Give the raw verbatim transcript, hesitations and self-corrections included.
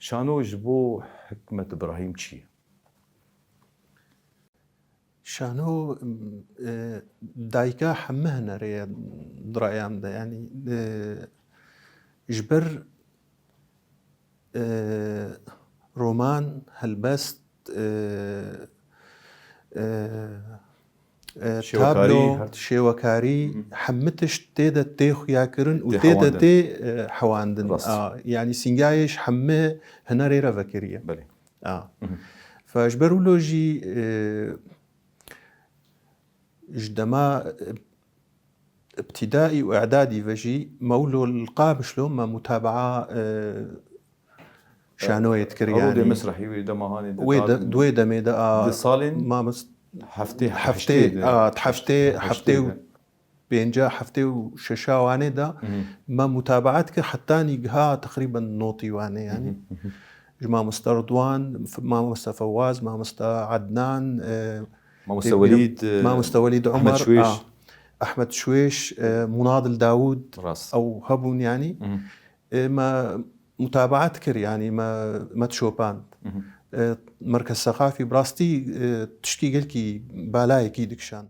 Şano ji bo Hikmet Birahîm çi ye? Şano, e, dayika hemî hunerê ye di raya min de. Yanî, e, ji ber, e, roman, helbest, e, e, e, Şêwekarî, tablo, her tişt. Şêwekarî, hemî tişt tê de tê xuyakirin û Tê tê de hewandin. tê, e, hewandin. Rast. A, yanî sîngayê ji hemî hunerê re vekiriye. Belê. A. Fe ji ber wilo jî, e, ji dema, e, îbtidaî û îdadî ve jî me wilo li Qamişlo me mutabaa, e, şanoyê dikir. Ew dê Yanî mesrehî wê dema hanê wê de, di wê demê de a Di salên mamost- heftê, heftê, de. a, heftê, heftê û de. pênca, heftê û şeşa wanê de me mutabaat kir, hetanî giha teqrîben notî wanê yanî. Ji mamosta Ridwan, F-, mamosta Fewaz, mamosta Adnan, e, Mamosta tê- Welîd, e, mamosta Welîd Ehmed Umar, Şwêş. a, Ehmed Şwêş, e, Munadil Dawud, Rast. ew hebûn yanî. E, me mutabaat kir yanî me, me dişopand. E, Merkez Sexafî bi rastî, e, tiştî gelkî balayekî dikişand.